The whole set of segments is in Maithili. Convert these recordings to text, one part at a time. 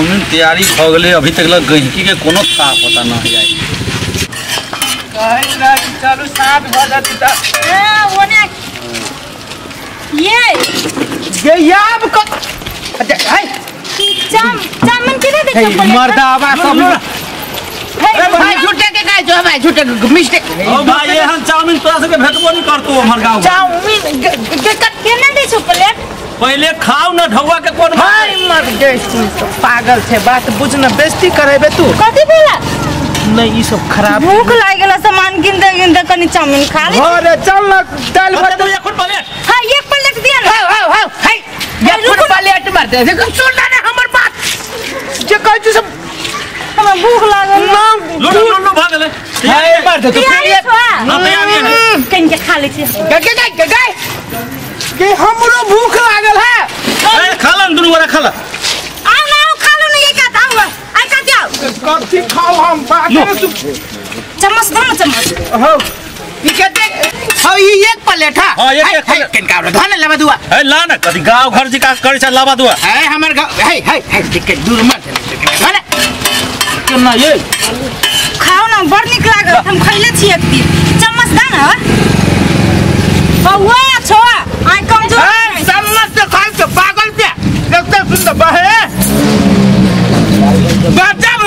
चाउमीन तैयारी भ गेलै, अभी तक लग गहिकी के कोनो था पता न जाए। चलू साथ भ जती त ए ओने ये ये याब क हाय चाउमीन केना दे छै मर्दावा सब। भाई झूठे के काय जो भाई झूठे के मिस्टेक। ओ भाई एहन चाउमीन तोरा सबके भेटबो नहीं करतो हमर गांव। चाउमीन केना दे छै प्लेट? पहले खाओ न ढौआ के कोन भाई मर गए पागल छे बात बुझ न बेइज्जती करेबे तू। कथि भेला? नहीं ई सब खराब भूख लाग गेला सामान गिनते गिनते कनी चाउमीन खा ले। अरे चल न दाल भात एक प्लेट। हां एक प्लेट दिया ना। हां हां हां हाय एक प्लेट मार दे। देखो सुन ना हमर बात जे कहै छी सब हमरा भूख लागल ना लुलु लुलु भ गेलै। हाय मार दे तू तैयारी ना तैयारी है कनी के खा ले छी। गे गे गे गे के हमरो भूख लागल है। ए खा ल दुनू गोरा खा ल। आओ ना आओ खा लो ना ये का आओ आई का जाओ। कथि खाओ हम बात लो। चम्मच दो ना चम्मच। हो ई कते हो ई एक प्लेट है। हां एक प्लेट केन का धन लेबा दुआ। ए ला ना कथि गांव घर जी का करै छ लाबा दुआ। ए हमर गांव हे हे हे के दूर मत धन केना ये खाओ ना बड़ नीक लागल हम खइले छी एक दिन। चम्मच दा ना बउआ छोआ आई कमजोर। ए चम्मच से खाइ के पागल पे देखते सुन त बहे गजब।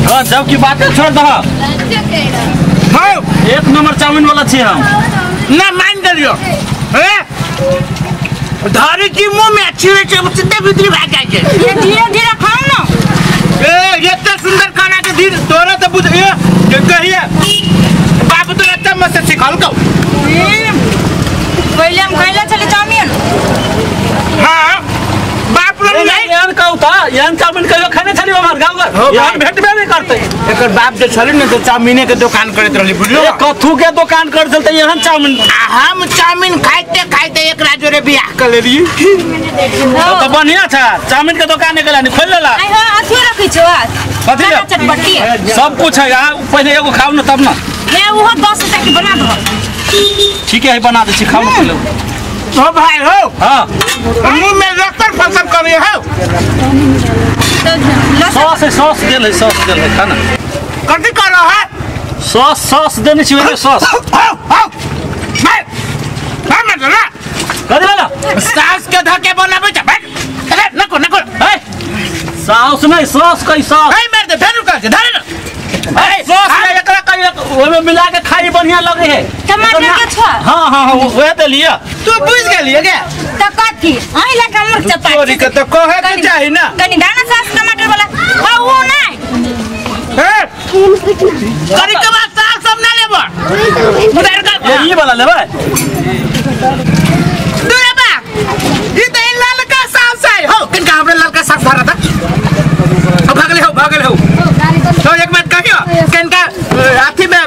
हां जब की बातें छोड़ दह। हां एक नंबर चाउमीन वाला छी हम ना मान गेलियो। ए धारी की मुंह में छिड़े छै सीधे भीतरी भाग जाइ छै। ये धीरे धीरे खाओ ना। ए एते सुंदर खाना के दिन तोरा त बुझ ए कहिए बाबू तोरा चम्मच से सिखल कौ। पहले हम खइले छली चाउमीन। हां बाप रे नहीं एहन कहू त एहन चाउमीन कहियो खाने छली हमर गांव घर एहन भेटबे नहीं करते। एकर बाप जे छली ने त चाउमीने के दुकान करैत रहली बुझलो। कथू के दुकान कर चलते एहन चाउमीन। आ हम चाउमीन खाइते खाइते एकरा जोरे बियाह कर लेली। तो बढ़िया छ चाउमीन के दुकान निकला नहीं खोल लेला। आई हां अथियो रखै छो कथि चटपटी सब कुछ है। यहां पहले एगो खाओ न तब ना। ले उहो 10 रुपया के बना दो। ठीक है बना दे छी खाओ न पहले। हो भाई हो हां मुंह में रखकर फसल करे हो। सॉस सॉस देल है सॉस देल है खाना कथि कर रहा है? सॉस सॉस देने छी ओमे सॉस। हां हां मैं मैं मत ना कथि वाला सास के धके बनाबै छ भाई। अरे नको नको ए सॉस नहीं सॉस कई सॉस। ए मार दे फेर कर दे धरे ना। ए सॉस में एकरा कई ओमे मिला के खाई बढ़िया लगे है। टमाटर के छो। हां हां हां ओहे दे लिया तू बुझ गेलिए के त कथि आई लगा मोर चपाती तोरी के त कहे के चाही ना कनी दाना सॉस टमाटर वाला हां वो नहीं। ए करी के बाद साग सब ना लेबो उधर कर ये वाला लेबै दूर बा ई त ललका साग है हो किनका हमरा ललका साग धरा था। भागले हो भागले हो। तो एक बात कहियो किनका अथी में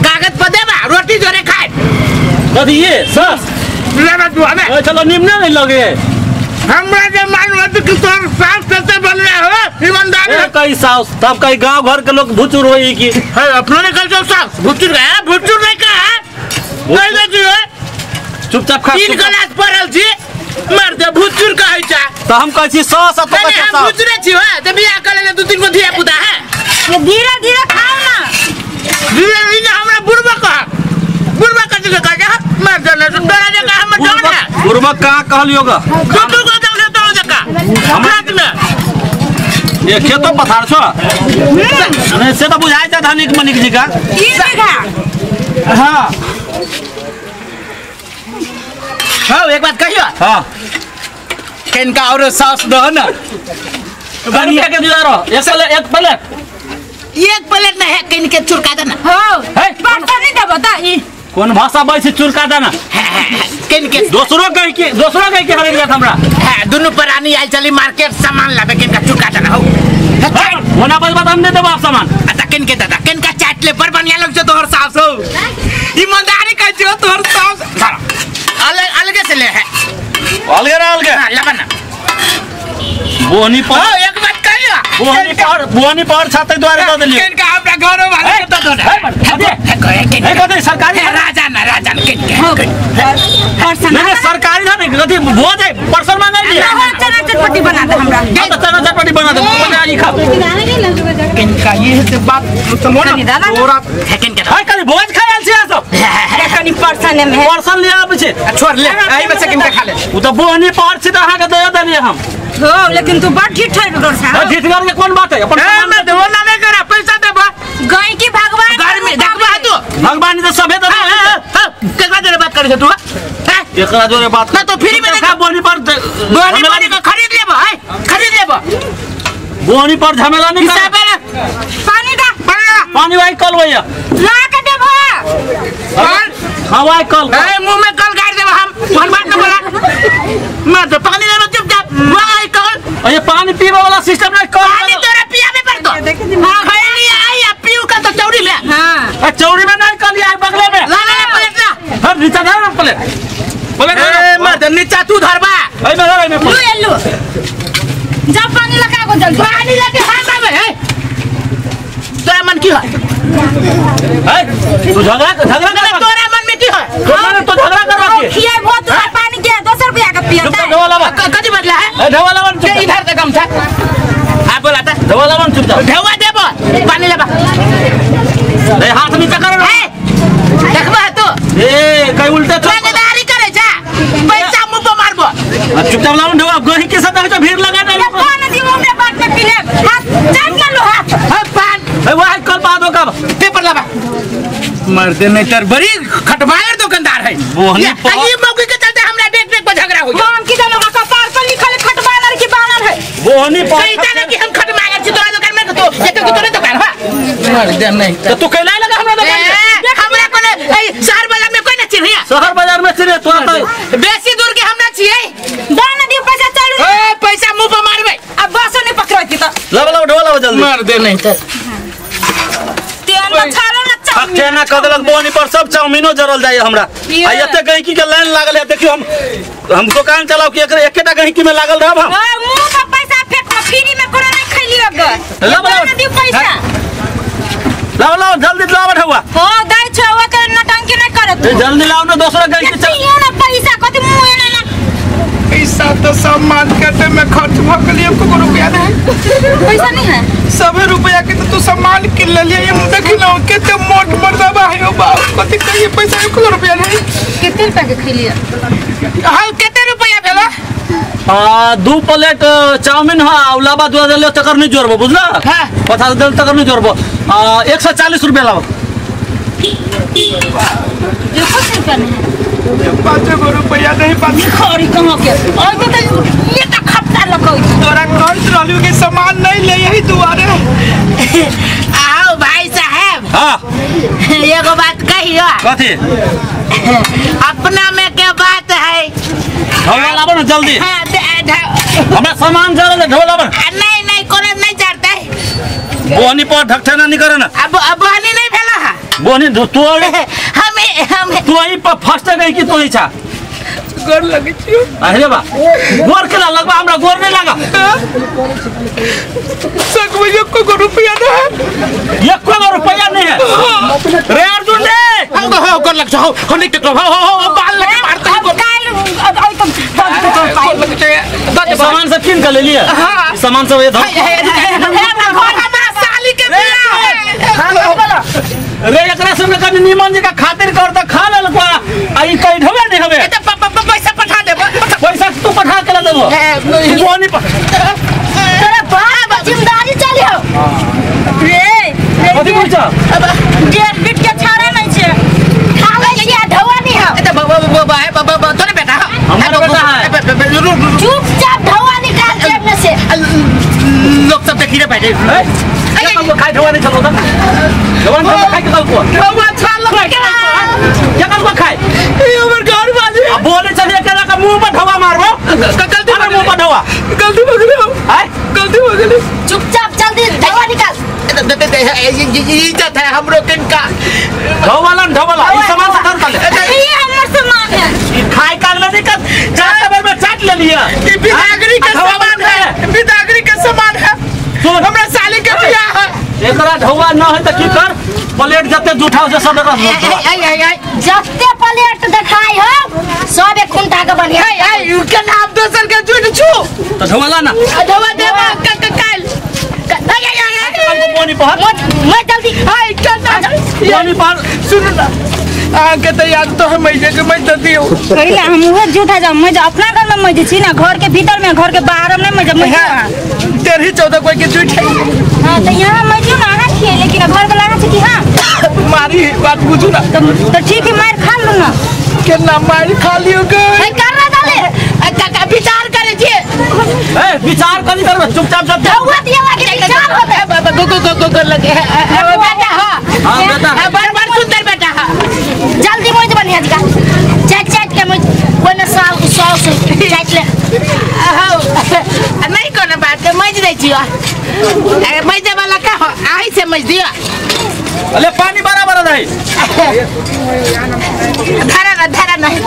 कागज पर देबा रोटी जोरे खाए कथि ये सॉस लेबा दुआ में। ए चलो निमने नहीं लगे हमरा जे मालूम है कि तोर सास कैसे बन रहा हो ईमानदारी ए कई सास तब कई गांव घर के लोग भुचुर होई की है अपनो ने कल सास भुचुर गया भुचुर नहीं का है नहीं देखी हो चुपचाप खा। 3 गिलास पड़ल छी मार दे भुचुर कहै छ त हम कहै छी सॉस आ तो नहीं हम भुचुरे छी हो ते बियाह कर लेले 2-3 गो धिया पुता है। ये धीरे धीरे खाओ ना। धीरे धीरे हमरा बुढ़बा कह बुढ़बा कथि के कह मार दे ने तोरा जे का हम जान है बुढ़बा का कहलियो गा दू गो दे तोरा जे का रात में ये खेतो पथार छो नहीं से त बुझाय छ धनिक मनिक जी का 3 बीघा। हां हां एक बात कहियो। हां किनका और सॉस दो ना बढ़िया के दिला रहो एक प्लेट एक प्लेट ना है किनके चुरका देना। हां बात नहीं दबो त ई कोन भाषा बाजै छै चुरका देना किनके दोसरो कहि के हरेक जात हमरा। हां दुनु प्राणी आइल चली मार्केट सामान लाबे किनका चुरका देना हो ओना बस बात हम नहीं देबो आप सामान। अच्छा किनके दादा किनका चाट ले पर बढ़िया लग छौ तोहर सास हो ईमानदारी कहै छियौ तोहर सास अलग अलगे से ले है अलगे ना अलगे हां लाबा ना बोनी पर। हां एक बात कहियो बोनी पर छाते द्वारे दऽ देलियै किनका हमरा घरो वाला के दऽ दो ना। ए कथि सरकारी राजा ना राजा किनके नहीं सरकारी ना कथि भोज है पर्सन मांगै चना चटपटी बना दे हमरा। चना चटपटी बना से बात समझ ना तोरा फेकिन के हाय कनी भोज खाय आयल छी सब कनी पर्सन में है पर्सन ले आबै छै छोड़ ले एही में से किन के खा ले उ त बोहनी पर छी त अहाँ के दे देलियै हम हो लेकिन तू बड़ ढीठ है गोर साहब ढीठगर के कोन बात है अपन ए मैं देबो ना नहीं करा पैसा देबो गई की भगवान घर में देखबा तू भगवान त सभे दे केकरा जोरे बात करै छ तू एकरा जोरे बात ना तो फ्री में देखा बोहनी पर बोहनी पर के खरीद लेबो है खरीद लेबो बोहनी पर झमेला नहीं कर पानी दा पानी वाई कल भैया ला के देबो हां वाई कल ए मुंह में कल गाड़ देबो हम तोहर बात न बोला मैं तो पानी लेबो चुपचाप वाई कल अरे पानी पीबे वाला सिस्टम नहीं कल पानी तोरा पियाबे पड़तो हां खैली आई आ पीऊ का तो चौड़ी में हां चौड़ी में नहीं कल आई बगले में ला ला प्लेट ला हम नीचा धर प्लेट प्लेट ए मत नीचा तू धरबा ए में धर में लू लू जा पानी लगा को जल्दी पानी लगे हाथ आवे है तोरा मन की है ए तू झगड़ा झगड़ा कर तोरा मन में की है तोरा तो झगड़ा करवा के खियाई बहुत तोरा पानी के 2 रुपया का पियता ढोवा लावा कथि बदला है ए ढोवा लावा के इधर से गमछा आ बोला था ढोवा लावा चुपचाप ढोवा देबो पानी लेबा ए हाथ नीचा कर ए देखबा तू ए कई उल्टा रंगदारी करे जा पैसा मुंह पर मारबो चुपचाप लावन ढोवा गही के साथ तो भीड़ लगा दे पानी दी मुंह में बात में पी ले हाथ चाट ना लो हाथ हां पान ए वाह कल पा दो कब पेपर लावा मर्दे नहीं तर बड़ी खटमायर दुकानदार है ये मौके के चलते हमरा देख देख पर झगड़ा हो गया हम की जानो का कपार पर लिखल खटमायर की बानर है बोहनी पर कहता ना कि हम खटमायर छी तोरा दुकान में तो ये तो तोरे दुकान हा मर्दे नहीं तो तू कैला लगा हमरा दुकान में हमरा कोने शहर बाजार में कोई ना चिन्हिया शहर बाजार में चिन्हे तो तो बेसी दूर के हम ना छियै दान दी पैसा चलू ए पैसा मुंह पर मारबे अब बसो नहीं पकड़ती तो लावा लावा ढोवा लावा जल्दी मर्दे नहीं तर तेल में छालो ना चना कदलक बोहनी पर सब चाउमीनो जरल जाय हमरा आ एते गहिकी के लाइन लागल है देखियो हम दुकान चलाओ कि एकरे एकेटा गहिकी में लागल रहब हम मुंह पर पैसा फेंक फ्री में कोनो नहीं खैलियो ग लावा लावा दी पैसा लावा लावा जल्दी लावा ढौआ हो दाई छौ के नटंकी नहीं करत ए जल्दी लाओ ना दोसरा गहिकी चल चल ना पैसा कथि मुंह एना ना पैसा तो सब मार्केट में खर्च भ गेलिए एको रुपया नहीं पैसा नहीं है सब रुपया के तो तू सामान किन लेलिए हम देखी ना केते मोट मर्दबा है बाप कथि कहिए पैसा एको रुपया नहीं कितने रुपया के खैलिए हां केते रुपया भेला आ 2 प्लेट चाउमीन हा उलाबा दुआ देले तकर नहीं जोड़बो बुझला हां 50 देल तकर नहीं जोड़बो 140 रुपया लाओ देखो रुपया नहीं 5 गो रुपया नहीं पास खरी कहाँ के और तो ये तो खपता लकौ तोरा खर्च रहलियो के सामान नहीं ले यही दुआरे आओ भाई साहब हां एगो बात कहियो कथि अपना में के बात है ढोवा लाबो ना जल्दी हां हमरा सामान जरल है ढोवा लाबो नहीं नहीं कोनो नहीं जरते बोहनी पर ढकठेना नहीं करे ना अब बोहनी नहीं भेला है बोहनी तू हमें तू ही पर फर्स्ट गई कि तू ही छा गोर लगे छियो अरे बा गोर के लगबा हमरा गोर नहीं लगा सक में एको रुपया नहीं एको रुपया नहीं है रे अर्जुन रे हम हो गोर लग हो हो नहीं टकरो हो हो बाल लगे मारता है काल ओइ तो गोर लगे छै सामान सब किन के ले लिए हां सामान सब ये धर हमारा साली के बियाह है रे एकरा सब कनी निमन जी का खातिर कर त खा लेलको आ ई कई ढबे नहीं हवे ए त पैसा पठा देबो पैसा तू पठा के देबो बोहनी पर तोरा बाप जिम्मेदारी चली हो रे कथि पूछ डेढ़ बीट के छाड़ा नहीं छे खा ले छिया ढौआ नहीं हो ए त बाबा बाबा है बाबा तोरे बेटा हमारा बेटा है चुपचाप ढौआ निकाल जेब में से लोग सब देखी रे बैठे ए खाई ढौआ नहीं चलो त ढौआ नहीं खाई के कल को ढौआ छाल के कल को खाई ई हमर घर वाली अब बोले चलिए केना का मुंह पर ढौआ मारबो गलती अरे मुंह पर ढौआ गलती हो गेली आय गलती हो गेली चुपचाप जल्दी ढौआ निकाल इज्जत है हमरो किनका ढौआ लन ढौआ ला ई सामान से धर ले ये हमर सामान है ई खाई काल में दिक्कत चार बेर में चाट ले लिया ई बिदागरी के सामान है बिदागरी के सामान है हमरा साली के बियाह है एकरा ढौआ न है त की कर प्लेट जते जूठा हो सब एकरा जते प्लेट देखाई हो सब एक खुंटा के बनिया आई आई के नाम दोसर के झूठ छू तो ढौआ ला ना ढौआ देबा काल कल को बोनी बोनी पर मैं जल्दी हाय चल बोनी पर सुन ना आके तो याद तो हम ऐसे के मैं दे दियो कहिला हम उहे झूठा जा मैं अपना घर में मैं छी ना घर के भीतर में घर के बाहर में मैं मैं तेरी 14 कोई के झूठ है। हां तो यहां मैं जो ना अहाँ छियै लेकिन घर वाला अहाँ छी कि हां मारी बात बुझू ना तो ठीक है मार खा लू ना केना मार खा लियो गे ए कर रहा डाले काका विचार करे छी ए विचार करी करबे चुपचाप जब धौआ दिया लागे विचार होते बाबा गो गो गो गो लगे बेटा हां हां बेटा बड़ बड़ सुंदर बेटा हां जल्दी मोज बढ़िया जी का चाट चाट के मोज ओने सॉस चाट ले हो नहीं कोनो बात मज दै छियो मजे वाला का हो आही से मज दियो अरे पानी बराबर नहीं धारा ना धारा नहीं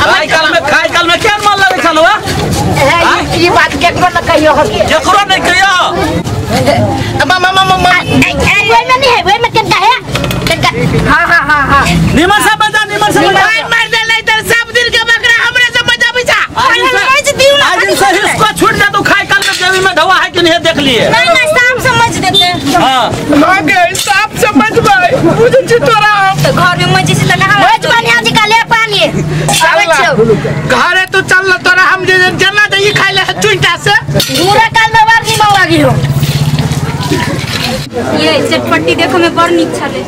खाई काल में क्या मन लगे छलो ये बात केकरो न कहियो हो केकरो नहीं कहियो मामा मामा मामा ओए में नहीं है ओए में केनका है केनका हां हां हां हां निमन से बजा निमन से बजा मार दे नहीं तो सब दिन के बकरा हमरे से मजा पैसा मज दियो ना आज से इसको छूट जा तू खाई काल में जेबी में ढवा है कि नहीं देख लिए नहीं नहीं साफ समझ देते हां हां गे साफ समझ भाई बुझ छी तोरा तो घर में मज से त नहा मज बढ़िया जी का ले पानी आवे छौ घर है तो चल न तोरा हम जे जना दे ई खाइ ले चुंटा से पूरा काल में बार नहीं लागी हो ये चटपट्टी देखो में बड़ नीक छले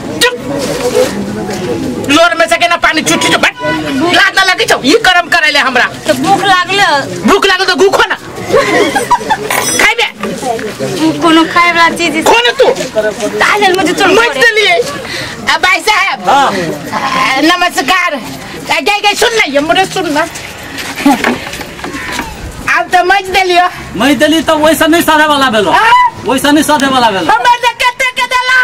लोर में से केना पानी छुटी जो बट लात ना लगी छौ ई करम करैले हमरा तो भूख लागल भूख लागल तो भूख हो ना खाइबे कोनो खाए वाला चीज कोन तू ताजल मुझे चल मत देलिए अब भाई साहब हां नमस्कार गई गई सुन ना ये मुरे सुन ना अब तो मज देलियो मज देली तो वैसा नहीं साधे वाला भेलो वैसा नहीं साधे वाला भेलो हमर से कते के देला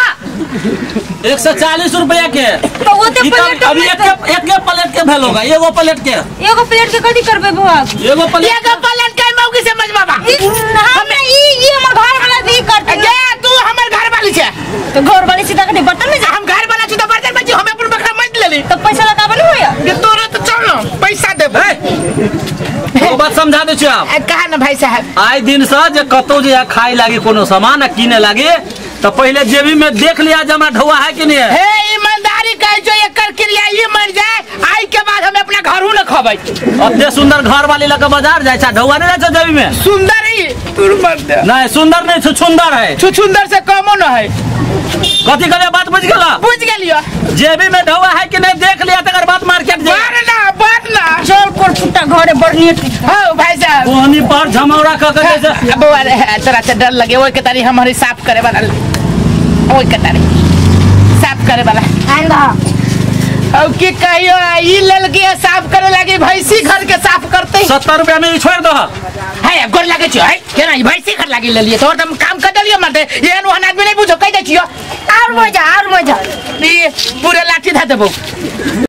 140 रुपया के तो वो ते प्लेट अभी एक एक प्लेट के भेल होगा एगो प्लेट के एगो प्लेट के कथि करबे बुआ एगो प्लेट के मौगी से मज बाबा हम ई हमर घर वाला भी करते गे तू हमर घर वाली छे तो घर वाली सीधा के बर्तन में हम घर वाला छी तो बर्तन में हम अपन बकरा मज लेली तो पैसा लगाबे न होया के तोरा तो चल ना पैसा देबे ओ बात समझा दे छी आप कहा ना भाई साहब आइ दिन से जे कतौ जे खाए लागी कोनो सामान किने लागी तो पहले जेबी में देख लिया जे हमरा ढौआ है कि नहीं है। हे ईमानदारी कह जो एकर क्रिया ई मर जाए आई के बाद हम अपना घरू न खबै। अते सुंदर घर वाली लके बाजार जाय छै ढौआ नहीं जाय छै जेबी में। सुंदर ही तू मर दे। नहीं सुंदर नहीं छुछुंदर है। छुछुंदर से कमो न है। कथी कहले बात बुझ गेला? बुझ गेलियो। जेबी में ढौआ है कि नहीं देख लिया तकर बाद मार्केट जाए। बार ना बार ना चल कोर फुटा घरे बड़ नियत। हां भाई साहब कोहनी पर झमौरा क के जैसे बउआ रे तोरा से डर लगे ओइ के तारी हमारी साफ करे वाला ओइ के तारी साफ करे वाला आंदा औ की कहियो ई ललकी साफ करे लागी भैंसी घर के साफ करते 70 रुपया में ई छोड़ दह। है गोर लागे छियो है केना ई भैंसी घर लागी लेलिए तोर त हम काम कर देलियो मरते एहन ओहन आदमी नहीं बुझो कह दे छियो और मजा ई पूरे लाठी धा देबो।